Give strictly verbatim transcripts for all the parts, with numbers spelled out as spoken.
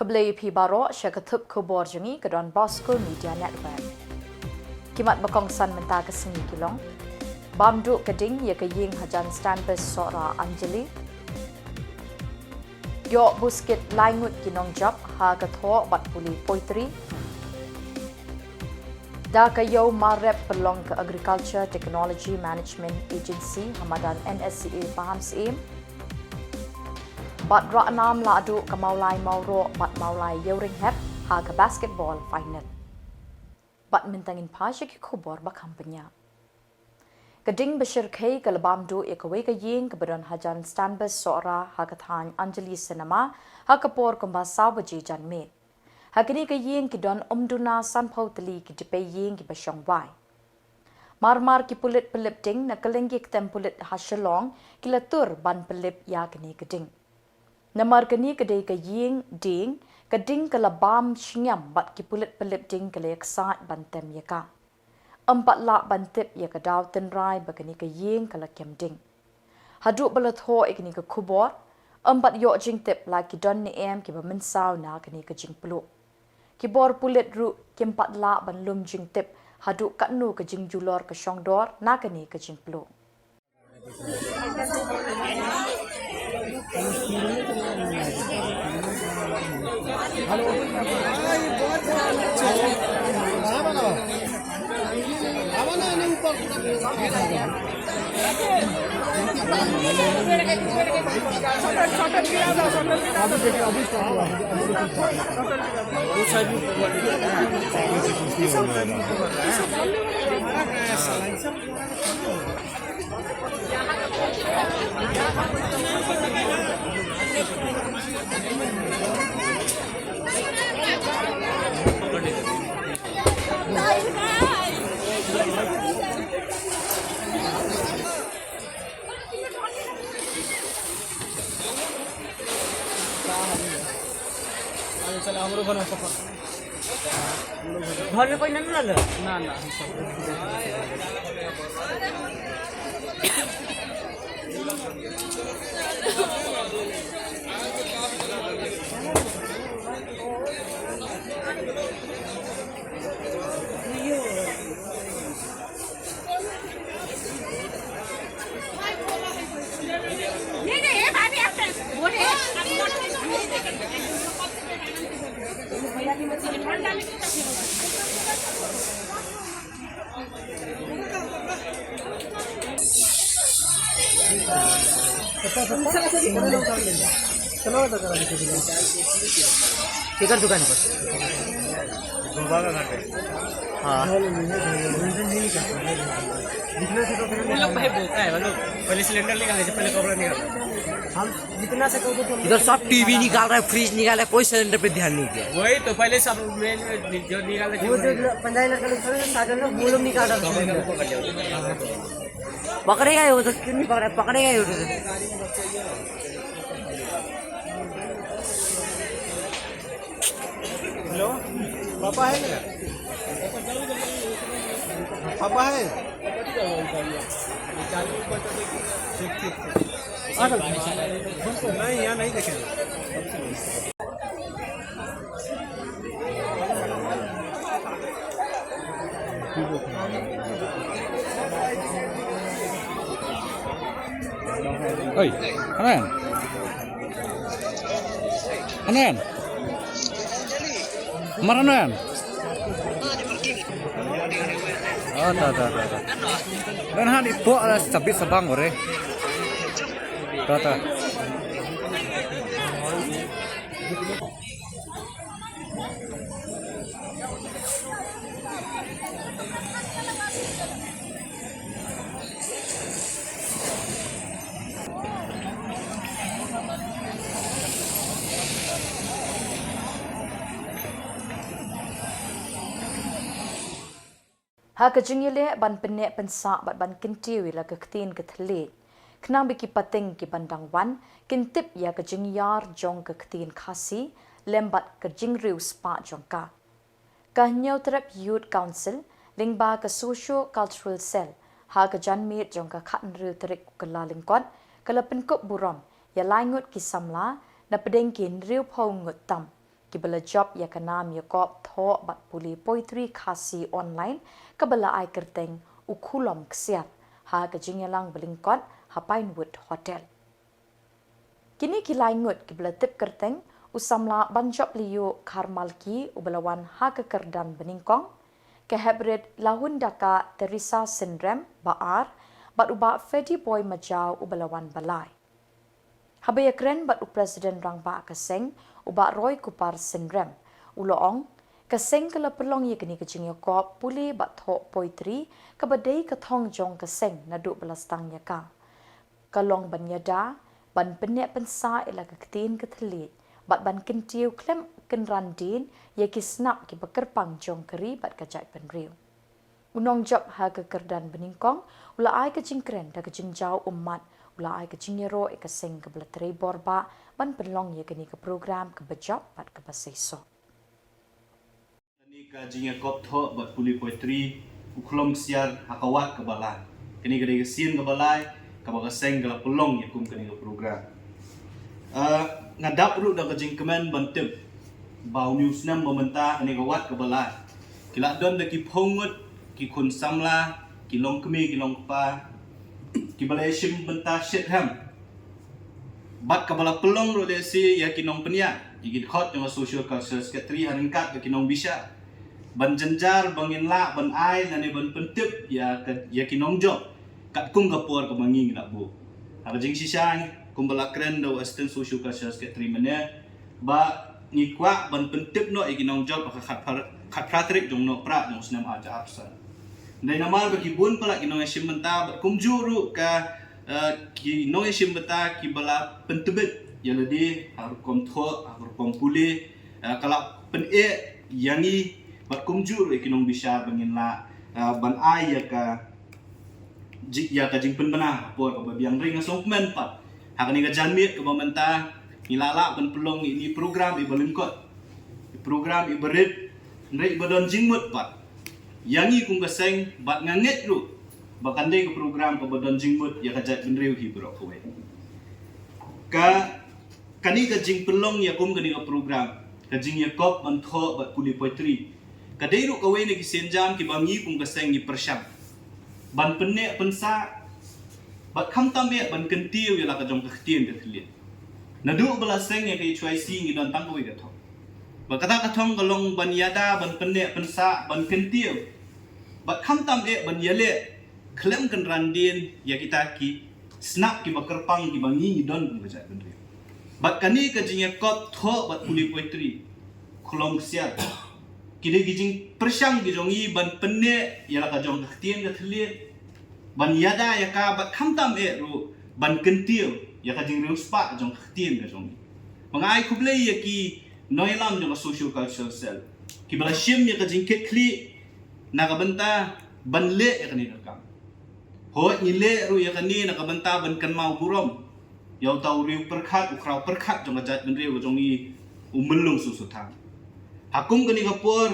Khublei phi baroh sha ka thup khubor jong ngi ka Don Bosco Media Network. Ki mat ba kongsan mynta ka sngi ki long: Bam duh ka ding ïa ka ïing hajan Stanbridge Sohra Anjali. Ïoh buskit lai ngut ki nongjop ha ka thoh bad pule poetry. Da ka ïew marep pynlong ka Agriculture Technology Management Agency ha madan N S C A Pahamsyiem. Bad Ratnam la duh ka Mawlai Mawroh bad Mawlai Ïewrynghep ha ka basketball final. Bad mynta ngin phai sha ki khubor ba kham bniah. Ka ding ba shyrkhei ka la bam duh ïa kawei ka ïing kaba don hajan Stanbridge Sohra ha ka thaiñ Anjali Cinema ha ka por kumba saw baje janmiet. Ha kane ka ïing ki don ym duna sanphew tylli ki dpei ïing kiba shong wai. Mar mar ki pulit pynlip ding na kylleng ki ktem pulit ha Shillong ki la tur ban pynlip ïa kane ka ding. Namar kane ka dei ka ïing dieng, ka ding ka la bam shngiam bad ki pulit pynlip ding ki la ïaksaid ban tem ïa ka. Ym pat lah ban tip ïa ka daw tynrai ba kane ka ïing ka la kem ding. Haduh ba la thoh ïa kane ka khubor, ym pat ïoh jingtip la ki don ne em kiba mynsaw na kane ka jingpluh. Ki bor pulit ruh kim pat lah ban lum jingtip haduh katno ka jingjulor ka shongdor na kane ka jingpluh. चला, हमरो बना सफर। घर में कोई नहीं ना रहा? ना, ना, हम सब। केकर दुकान पर? हाँ। वो लोग भाई बोलता है, वो लोग पहले सिलेंडर निकाल दे, पहले कपड़ा निकाल दे। हम जितना से कहो तो इधर सब टीवी निकाल रहा है, फ्रिज निकाल रहा है, कोई सिलेंडर पे ध्यान नहीं दिया। वही तो, पहले सब मेन जो निकाल रहे थे, वो जो पंजाबी लड़का लोग था, सागर लोग, वो लोग निकाल रहा था सिलेंडर। पकड़ेगा ही वो तो, क्यों नहीं पकड़ा, पकड़ेगा ही वो तो। हेलो, पापा है मेरा? पापा है? ठीक, ठीक, ठीक। आ गए। नहीं, यहाँ नहीं देखे। Oi, ano yan? Ano yan? Mar ano yan? Ah, ta, ta, ta, ta. Nan han ipo ala sabit sabang ore. Ta, ta. Ha ka jingïaleh ban pynneh pynsah bad ban kyntiew ïa la ka ktien ka thylliej, khnang ba ki pateng ki ban dang wan kin tip ïa ka jingïar jong ka ktien Khasi lem bad ka jingriewspah jong ka. Ka Hynñiewtrep Youth Council lyngba ka Socio Cultural Cell ha ka janmiet jong ka khathynriew tarik u Kyllalyngkot ka la pynkup burom ïa lai ngut ki samla na pdeng ki hynriewphew ngut tam. kiba la jop ïa ka nam ïakop thoh bad pule poetry Khasi online kaba la ai kyrteng U Khulom Ksiar ha ka jingïalang ba lyngkot ha Pinewood Hotel. Kine ki lai ngut kiba la tip kyrteng u samla Banjop Liu Kharmalki uba la wan ha ka kyrdan ba nyngkong, ka heprit Lahun Daka Teresa Synrem ba ar, bad u Bah Freddy Boy Majaw uba la wan ba lai. Haba ïakren bad u President Rangbah ka seng, u Bah Roy Kupar Synrem, u la ong, ka seng ka la pynlong ïa kane ka jingïakop pule bad thoh poetry kaba dei ka thong jong ka seng naduh ba la sdang ïa ka. Ka long ban ïada, ban pynneh pynsah ïa la ka ktien ka thylliej, bad ban kyntiew khlem kynran dien ïa ki snap kiba kyrpang jong ka ri bad ka jaitbynriew. U nongjop ha ka kyrdan ba nyngkong u la ai ka jingkren da ka jingjaw ummat, u la ai ka jingïaroh ïa ka seng kaba la trei bor bha ban pynlong ïa kane ka program kaba jop bad kaba seisoh. Kane ka jingïakop thoh bad pule poetry U Khulom Ksiar ha ka wat kaba lai. Kane ka dei ka sien kaba lai kaba ka seng ka la pynlong ïa kum kane ka program. Ah, nga dap ruh da ka jingkmen ban tip ba une u snem ba mynta kane ka wat kaba lai ki la don da ki phew ngut ki khun samla, ki longkmie ki longkpa, kiba la ïashim bynta shitrhem. Bad kaba la pynlong ruh lehse ïa ki nongpynïaid, ïa ki dkhot jong ka Social Cultural Secretary ha ryngkat bad ki nongbishar, ban jynjar ba ngin lah ban ai lane ban pyntip ïa ka, ïa ki nongjop katkum ka por kaba ngi ngi la buh. Ha ka jingshisha, kumba la kren da u Assistant Social Cultural Secretary mynne, ba ngi kwah ban pyntip noh ïa ki nongjop ha ka khatphra, khatphra tarik jong u Nohprah jong u snem ar hajar arphew san. Dei namar ba ki bun palat ki nongïashim bynta bad kumjuh ruh ka, eh, ki nongïashim bynta kiba la pyntbit ïa lade ha ka rukom thoh, ha ka rukom pule, eh, ka la pyneh ïa ngi bad kumjuh ruh ïa ki nongbishar ba ngin lah, eh, ban ai ïa ka ji-, ïa ka jingpynbna ha ka por kaba biang. Hynrei nga sngewkmen pat ha kane ka janmiet kaba mynta ngi la lah ban pynlong ïa kine ki program kiba lyngkot, ki program kiba rit, hynrei kiba don jingmut pat ïa ngi kum ka seng, bad nga ngeit ruh ba kan dei ka program kaba don jingmut ïa ka jaitbynriew hi baroh kawei. Ka, kane ka jingpynlong ïa kum kane ka program, ka jingïakop ban thoh bad pule poetry, ka dei ruh kawei na ki sienjam kiba ngi kum ka seng ngi pyrshang ban pynneh pynsah bad khamtam eh ban kyntiew ïa la ka jong ka ktien ka thylliej. Naduh ba la seng ïa ka H Y C ngi don tang kawei ka thong. Bad kata ka thong ka long ban ïada, ban pynneh pynsah, ban kyntiew bad khamtam eh ban ïaleh khlem kynran dien ïa kita ki snap kiba kyrpang kiba ngi ngi don kum ka jaitbynriew. Bad kane ka jingïakop thoh bad pule poetry Khulom Ksiar, ki dei ki jingpyrshang ki jong ngi ban pynneh ïa la ka jong ka ktien ka thylliej, ban ïada ïa ka bad khamtam eh ruh ban kyntiew ïa ka jingriewspah jong ka ktien ka jong ngi. Ba nga ai khublei ïa ki nongïalam jong ka Social Cultural Cell kiba la shim ïa ka jingkitkhlieh na ka bynta ban leh ïa kane ka kam. Hooid, ngi leh ruh ïa kane na ka bynta ban kynmaw burom ïa uta u riew pyrkhat, u khraw pyrkhat jong ka jaitbynriew ka jong ngi, u Myllung Soso Tham. Ha kum kane ka por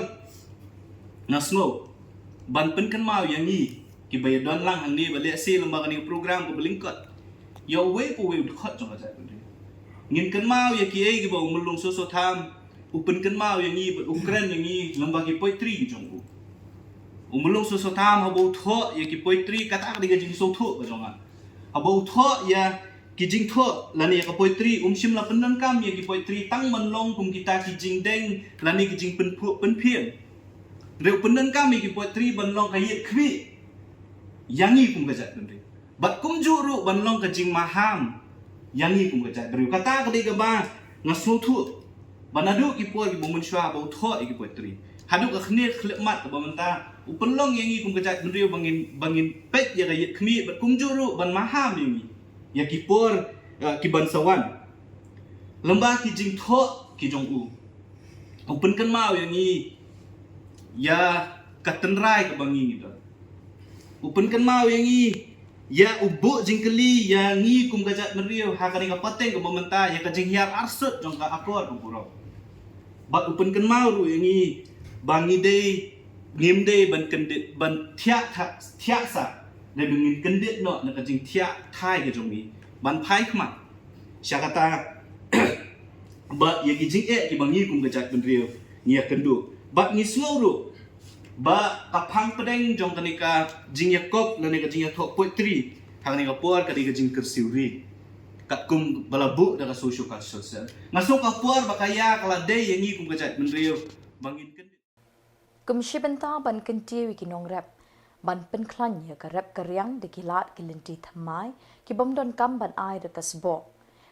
nga sngew ban pynkynmaw ïa ngi kiba ïadon lang hangne ba lehse lem bad kane ka program kaba lyngkot ïa uwei pa uwei u dkhot jong ka jaitbynriew. Ngin kynmaw ïa kiei kiba u Myllung Soso Tham u pynkynmaw ïa ngi bad u kren ïa ngi lem bad ki poetry jong u. U Myllung Soso Tham haba u thoh ïa ki poetry, kata ka dei ka jingsngewthuh ka jong nga. Haba u thoh ïa ki jingthoh lane ïa ka poetry, um shym la pyndonkam ïa ki poetry tang ban long kum kita ki jingdeng lane ki jingpynphuh pynphieng. Hynrei u pyndonkam ïa ki poetry ban long ka ïit khmih ïa ngi kum ka jaitbynriew. Bad kumjuh ruh ban long ka jingmaham ïa ngi kum ka jaitbynriew. Kata ka dei kaba nga sngewthuh ba naduh ki por kiba mynshuwa ba u thoh ïa ki poetry haduh ka khnier khyllipmat kaba mynta, u pynlong ïa ngi kum ka jaitbynriew ba ngin, ba ngin peit ïa ka ïit khmih, bad kumjuh ruh ban maham ïa ngi ïa ki por, eh, ki ban sa wan. Lem bad ki jingthoh ki jong u, u pynkynmaw ïa ngi ïa ka tynrai kaba ngi ngi don. U pynkynmaw ïa ngi ïa u buh jingkylli ïa ngi kum ka jaitbynriew ha kane ka pateng kaba mynta, ïa ka jinghiar arsut jong ka akor ka burom. Bad u pynkynmaw ruh ïa ngi ba ngi dei, ngim dei ban kyndit, ban thiah tha-, thiah sah, hynrei ba ngin kyndit noh na ka jingthiah thai ka jong ngi ban phai khmat sha kata Ba ïa ki jingeh kiba ngi kum ka jaitbynriew ngi ïakynduh. Bad ngi sngew ruh ba ka phang pdeng jong kane ka jingïakop lane ka jingïathoh poetry ha kane ka por ka dei ka jingkyrsiew ri. Katkum ba la buh da ka Socio Cultural Cell. Nga sngew ka por ba ka ïa ka la dei ïa ngi kum ka jaitbynriew ba ngin kyndit. Kum shi bynta ban kyntiew ïa ki nongrep ban pynkhlaiñ ïa ka rep ka riang da ki lad ki lynti thymmai ki bym don kam ban ai da ka sboh,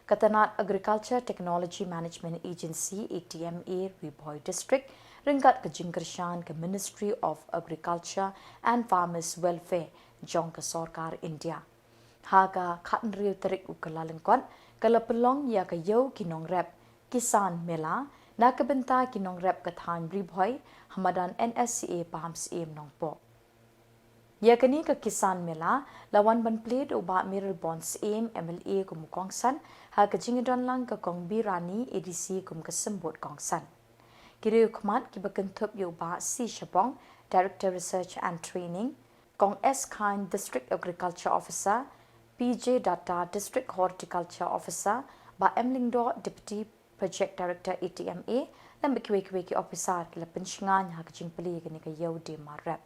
ka tnat Agriculture Technology Management Agency, A T M A, Ri Bhoi District, ryngkat ka jingkyrshan ka Ministry of Agriculture and Farmers Welfare jong ka Sorkar India, ha ka khathynriew tarik u Kyllalyngkot ka la pynlong ïa ka ïew ki nongrep, Kisan Mela, na ka bynta ki nongrep ka thaiñ Ri Bhoi ha madan N S C A Pahamsyiem Nongpoh. Ïa kane ka Kisan Mela la wan ban plie da u Bah Mayralborn Syiem, M L A, kum u kongsan, ha ka jingdonlang ka Kong Birani, A D C, kum ka symbud kongsan. Ki riewkhmat kiba kynthup ïa u Bah C Shabong, Director Research and Training, Kong S Khain, District Agriculture Officer, P J Datta, District Horticulture Officer, Bah M Lyngdoh, Deputy Project Director, A T M A, lem bad kiwei kiwei ki officer ki la pynshngaiñ ha ka jingplie kane ka ïew die mar rep.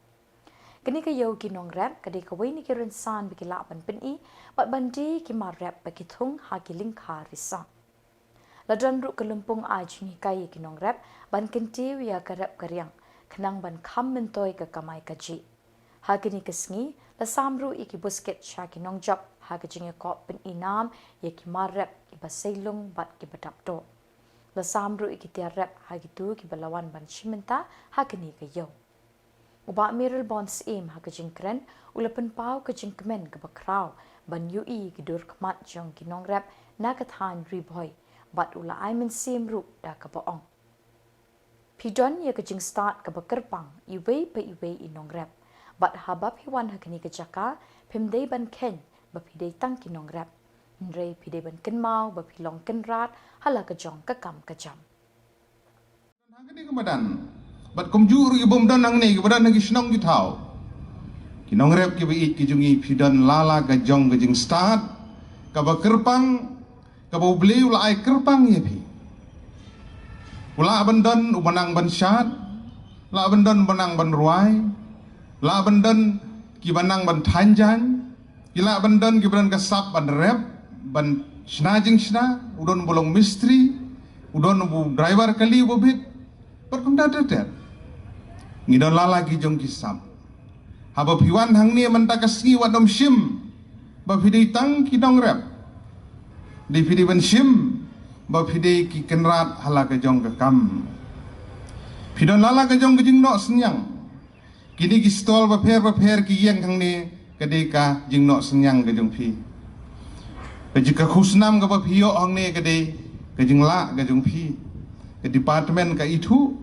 Kane ka ïew ki nongrep ka dei kawei na ki rynsan ba ki lah ban pyni bad ban die ki mar rep ba ki thung ha ki lyngkha risaw. La don ruh ka lympung ai jinghikai ïa ki nongrep ban kyntiew ïa ka rep ka riang khnang ban kham myntoi ka kamai kajih. Ha kane ka sngi la sam ruh ïa ki buskit sha ki nongjop ha ka jingïakop pynïnam ïa ki mar rep kiba seilung bad kiba dap duh. La sam ruh ïa ki tiar rep ha kito kiba la wan ban shim bynta ha kane ka ïew. U Bah Mayralborn Syiem ha ka jingkren u la pynpaw ka jingkmen kaba khraw ban ïohi ïa ki dur khmat jong ki nongrep na ka thaiñ Ri Bhoi bad u la ai mynsiem ruh da kaba ong, phi don ïa ka jingstad kaba kyrpang iwei pa iwei i nongrep, bad haba phi wan ha kane ka jaka phim dei ban kheiñ ba phi dei tang ki nongrep, hynrei phi dei ban kynmaw ba phi long kynrad ha la ka jong ka kam ka jam. Hangne ka madan. Bad kumjuh ruh ki bym don hangne, ki ba don ha ki shnong ki thaw. Ki nongrep kiba ïeit ki jong ngi, phi don lala ka jong ka jingstad kaba kyrpang, kaba U Blei u la ai kyrpang ïa phi. U lah ban don uba nang ban shad, lah ban don uba nang ban rwai, lah ban don kiba nang ban thaiñ jaiñ, ki lah ban don kiba don ka sap ban rep, ban shna jingshna, u don uba long mistri, u don uba driver kali uba bit, bad kumta ter ter. Ngi don lala ki jong ki sap. Haba phi wan hangne mynta ka sngi wat ym shim ba phi dei tang ki nongrep. Dei phi dei ban shim ba phi dei ki kynrad ha la ka jong ka kam. Phi don lala ka jong ka jingnoh synñiang. Kine ki stall bapher bapher ki ïeng hangne ka dei ka jingnoh synñiang ka jong phi. Ka jing ka khusnam kaba phi ïoh hangne ka dei ka jinglah ka jong phi. Ka department ka ithuh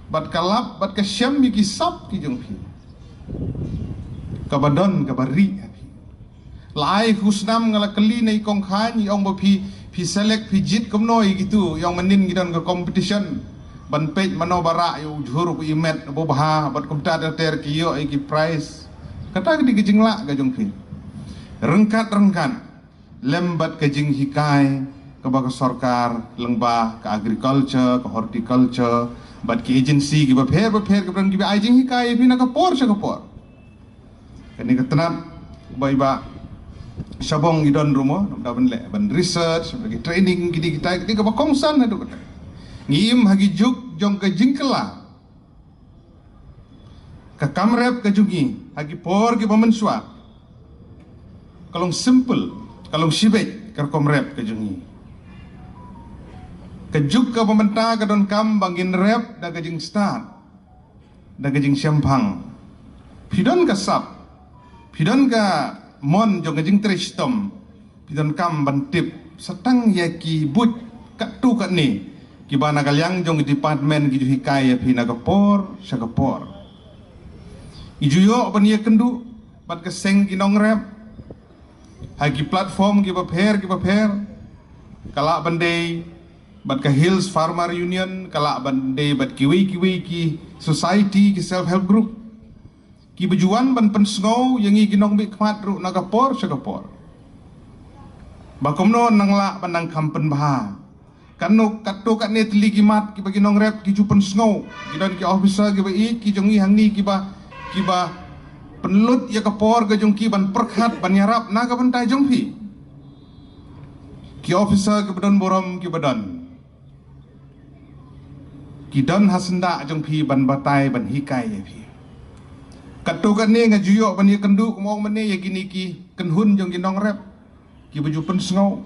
bad ka lap bad ka shem ïa ki sap ki jong phi. Kaba don kaba rieh ha phi. La ai khusnam, nga la kylli na i Kong Khain, i ong ba phi, phi select, phi jied kumno ïa kito, i ong mynnin ngi don ka competition ban peit mano ba rah ïa u jhur, u imet uba bha, bad kumta ter ter ki ïoh ïa ki prize. Kata ka dei ka jinglah ka jong phi. Ryngkat ryngkat lem bad ka jinghikai kaba ka sorkar lyngba ka agriculture, ka horticulture, bad ki agency kiba pher bapher kiba don kiba ai jinghikai ïa phi na ka por sha ka por. Kane ka tnat ba i Bah Shabong i don ruh mo, da ban leh ban research, ban ki training, kine kita, kine kaba kongsan haduh katta. Ngi im ha ki juk jong ka jingkylla. Ka kam rep ka jong ngi ha ki por kiba mynshuwa ka long simple, ka long shibit ka rukom rep ka jong ngi. Ka juk kaba mynta ka donkam ba ngin rep da ka jingstad, da ka jingshemphang. Phi don ka sap, phi don ka mon jong ka jingtrei shitom, phi donkam ban tip sa tang ïa ki buit katto katne kiba na ka liang jong ki department ki ju hikai ïa phi na ka por sha ka por. Ngi ju ïoh ban ïakynduh bad ka seng ki nongrep ha ki platform kiba pher kiba pher, ka lah ban dei bad ka Hills Farmer Union, ka lah ban dei bad kiwei kiwei ki society, ki self help group, kiba ju wan ban pynsngew ïa ngi ki nongmihkhmat ruh na ka por sha ka por ba kumno nang lah ban nang kham pynbha, Katno katto katne tylli ki mat kiba ki nongrep ki ju pynsngew. Ki don ki officer kiba ïeit ki jong ngi hangne kiba, kiba pynlut ïa ka por ka jong ki ban pyrkhat ban ïarap na ka bynta jong phi. Ki officer kiba don burom kiba don, ki don ha syndah jong phi ban batai ban hikai ïa phi. Katto katne nga ju ïoh ban ïakynduh kumba ong mynne ïa kine ki kynhun jong ki nongrep kiba ju pynsngew.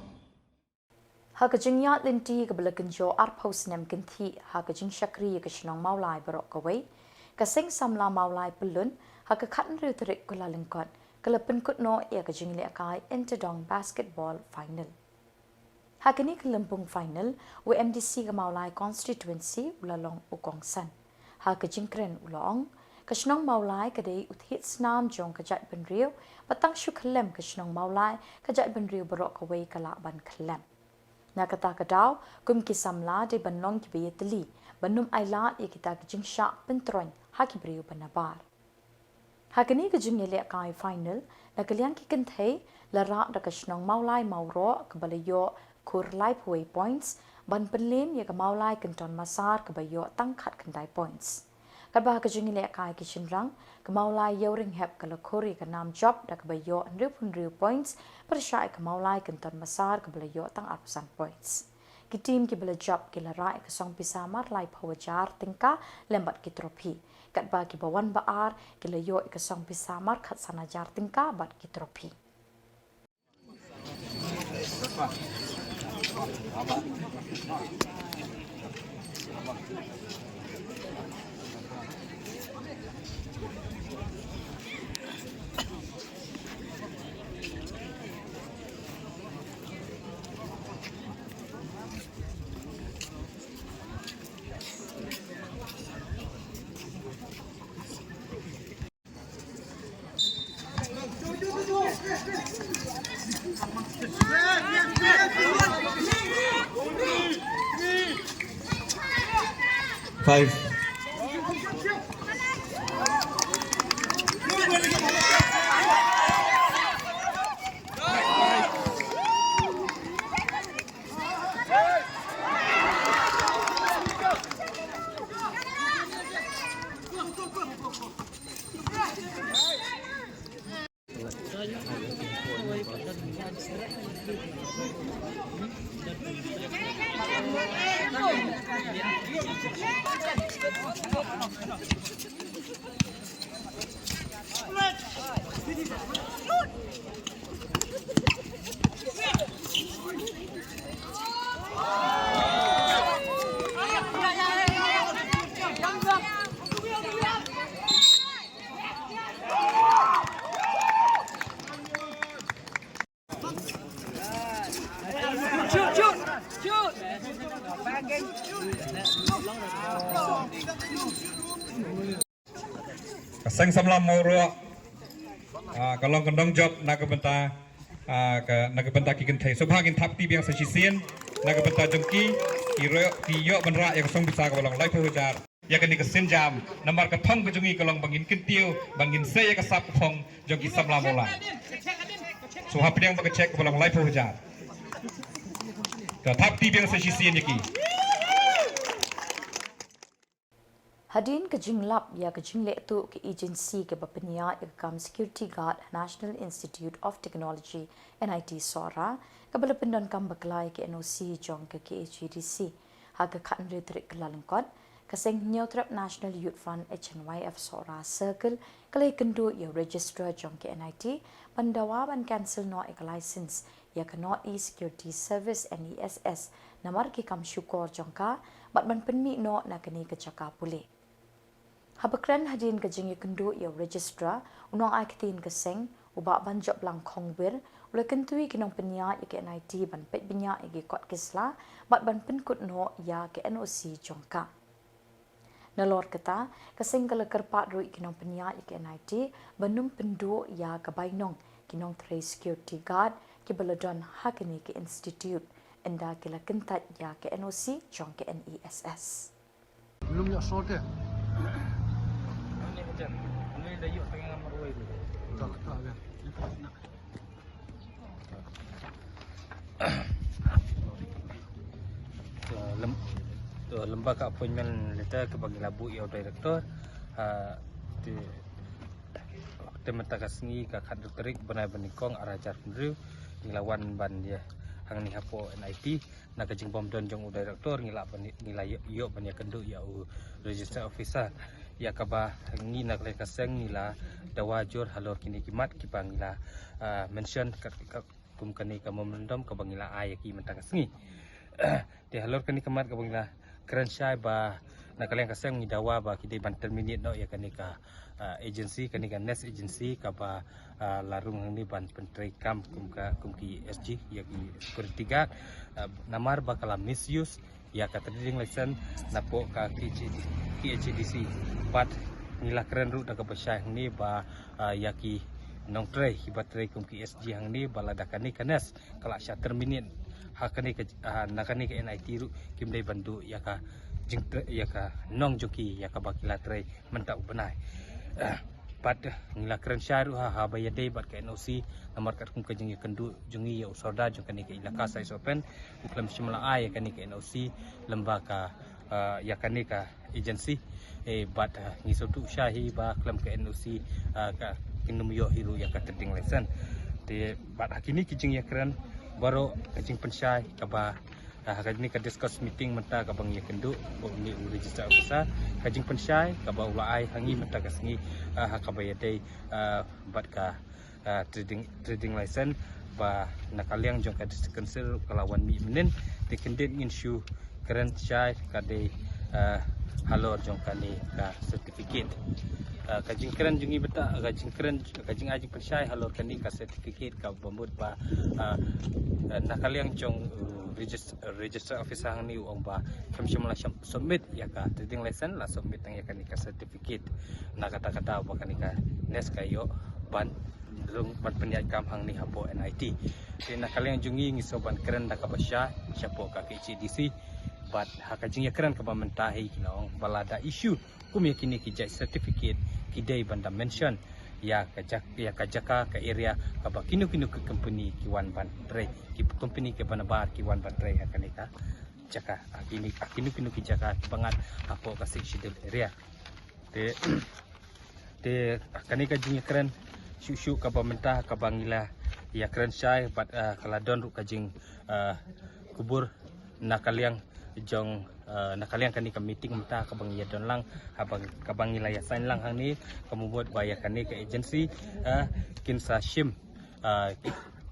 Ha ka jingïaid lynti kaba la kynjoh arphew snem kynthih ha ka jingshakri ïa ka shnong Mawlai baroh kawei, ka Seng Samla Mawlai Pyllun ha ka khathynriew tarik Kyllalyngkot ka la pynkut noh ïa ka jingïalehkai Inter Dong Basketball Final. Ha kane ka lympung final, u MDC ka Mawlai Constituency u la long u kongsan. Ha ka jingkren u la ong, ka shnong Mawlai ka dei u thied snam jong ka jaitbynriew, bad tang shu khyllem ka shnong Mawlai, ka jaitbynriew baroh kawei ka lah ban khyllem. Na kata ka daw, kum ki samla dei ban long kiba ïatylli, ban ym ailad ïa kita ki jingshah pyntroiñ ha ki briew ba nabar. Ha kane ka jingïalehkai final, na ka liang ki kynthei, la rah da ka shnong Mawlai Mawroh kaba la ïoh khur laiphew wei points, ban pynlem ïa ka Mawlai Kynton Massar kaba ïoh tang khatkhyndai points. Katba ha ka jingïalehkai ki shynrang, ka Mawlai Ïewrynghep ka la khur ïa ka nam jop da kaba ïoh hynriewphew hynriew points, pyrshah ïa ka Mawlai Kynton Massar kaba la ïoh tang arphew san points. Ki team kiba la jop ki la rah ïa ka song pisa mar laiphew hajar tyngka lem bad ki trophy. Katba kiba wan ba ar ki la ïoh ïa ka song pisa mar khatsan hajar tyngka bad ki trophy. Five. Ka Seng Samla Mawroh, ah, ka long ka nongjop na ka bynta, ah, ka, na ka bynta ki kynthei. Sngewbha ngin thap kti biang sa shisien na ka bynta jong ki, ki ïoh, ki ïoh ban rah ïa ka song pisa kaba long laiphew hajar. Ïa kane ka sienjam, namar ka thong ka jong ngi ka long ba ngin kyntiew, ba ngin sei ïa ka sap ka phong jong ki samla Mawlai. Sngewbha pdiang ba ka cheque kaba long laiphew hajar. Ka thap kti biang sa shisien ïa ki. Hadien ka jinglap ïa ka jingleh tuh ka agency kaba pynïaid ïa ka kam security guard ha National Institute of Technology, NIT Sohra, kaba la pyndonkam bakla ïa ka NOC jong ka KHADC. Ha ka khathynriew tarik Kyllalyngkot, ka Seng Hynñiewtrep National Youth Front, HNYF Sohra Circle, ka la ïakynduh ïa u Registrar jong ka NIT ban dawa ban cancel noh ïa ka license ïa ka North East Security Service, NESS, namar ki kam shukor jong ka, bad ban pynmih noh na kane ka jaka pule. Haba kren hadien ka jingïakynduh ïa u Registrar, u nongai ktien ka seng, u Bah Banjoplang Khongwir, u la kyntu ïa ki nongpynïaid ïa ka NIT ban peit bniah ïa ki kot ki sla, bad ban pynkut noh ïa ka NOC jong ka. Nalor kata, ka seng ka la kyrpad ruh ïa ki nongpynïaid ïa ka NIT ban ym pynduh ïa ka bainong ki nongtrei security guard kiba la don ha kane ka institute, ynda ki la kyntait ïa ka NOC jong ka NESS. Minum ïa salt ïa. Ini hujan. Ini dah yuk tengah marwai tu. Tak, tak, tak. To, lem bad ka appointment letter kaba ngi la buh ïa u director, ha, te, te mynta ka sngi ka khatar tarik bnai ba nyngkong ar hajar hynriew, ngi la wan ban ïa hangne hapoh N I T, na ka jingbym don jong u director, ngi la ban, ngi la ïoh, ïoh ban ïakynduh ïa u register officer. Ïa kaba ngi na ka liang ka seng ngi la dawa jur halor kine ki mat kiba ngi la, ah, mention kat, kat, kum kane ka memorandum kaba ngi la ai ïa ki mynta ka sngi. Te halor kane ka mat kaba ngi la kren shai ba na ka liang ka seng ngi dawa ba ki dei ban terminate noh ïa kane ka, ah, agency, kane ka NEST agency kaba, ah, la rung hangne ban pyntrei kam kum ka, kum ki S G, ïa ki security guard, ah, namar ba ka la misuse ïa ka trading license napoh ka K H A D C. Bad ngi la kren ruh da kaba shai hangne ba, ah, ïa ki nongtrei kiba trei kum ki S G hangne ba lada kane ka NEST ka la shah terminate ha kane ka, ah, na kane ka N I T ruh kim dei ban duh ïa ka jingtrei, ïa ka nong jong ki ïa kaba ki la trei mynta u bnai. Ah, bad ngi la kren shai ruh ha, haba ïadei bad ka N O C, namar katkum ka jingïakynduh jong ngi ïa u sordar jong kane ka Elaka Size Open, u khlem shym la ai ïa kane ka N O C lem bad ka, ah, ïa kane ka agency. Eh, bad, ah, ngi sngewthuh shai hi ba khlem ka N O C, ah, ka, kin ym ïoh hi ruh ïa ka trading license. Te bad ha kine ki jingïakren baroh, ka jingpynshai kaba, ah, ha kane ka discuss meeting mynta kaba ngi ïakynduh bad une u register officer, ka jingpynshai kaba u la ai ha ngi mynta ka sngi, ah, ha kaba ïadei, ah, bad ka, ah, trading, trading license ba na ka liang jong ka District Council ka la wan mih mynnin. Te kyndit ngin shu kren shai ka dei, ah, halor jong kane ka certificate. Ah, ka jingkren jong ngi mynta, ka jingkren, ka jingai jingpynshai halor kane ka certificate kaba mut ba, ah, ah, na ka liang jong, uh, regis-, register officer hangne u ong ba khlem shym la shym submit ïa ka trading license, la submit tang ïa kane ka certificate. Na kata kata ba kane ka NEST ka ïoh ban rung ban pynïaid kam hangne hapoh N I T. Te na ka liang jong ngi ngi sngewbha ban kren da kaba shai shapoh ka K H A D C. Bad ha ka jingïakren kaba mynta hi ki la ong ba lada issue kum ïa kine ki jait certificate ki dei ban da mention ïa ka jak-, ïa ka jaka, ka area kaba kino kino ki company ki wan ban trei, ki company kiba nabar ki wan ban trei ha kane ka jaka, ha kine, ha kino kino ki jaka kiba ngat hapoh ka Sixth Schedule area. Te, te kane ka jingïakren shuh shuh kaba mynta kaba ngi la ïakren shai bad, ah, ka la don ruh ka jing, ah, kubur na ka liang jong, ah, na ka liang kane ka meeting mynta kaba ngi ïa don lang, haba, kaba ngi la ïa sign lang hangne, ka mut ba ïa kane ka agency, ah, kin sa shim, ah,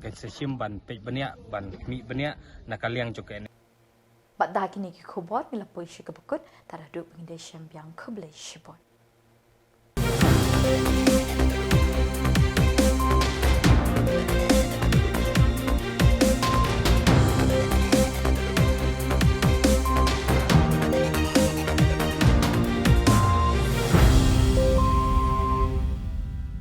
kin sa shim ban peit bniah, ban mih bniah na ka liang jong ka. Bad da kine ki khubor ngi la poi sha kaba kut, tad haduh ba ngin ïashem biang, khublei shibun.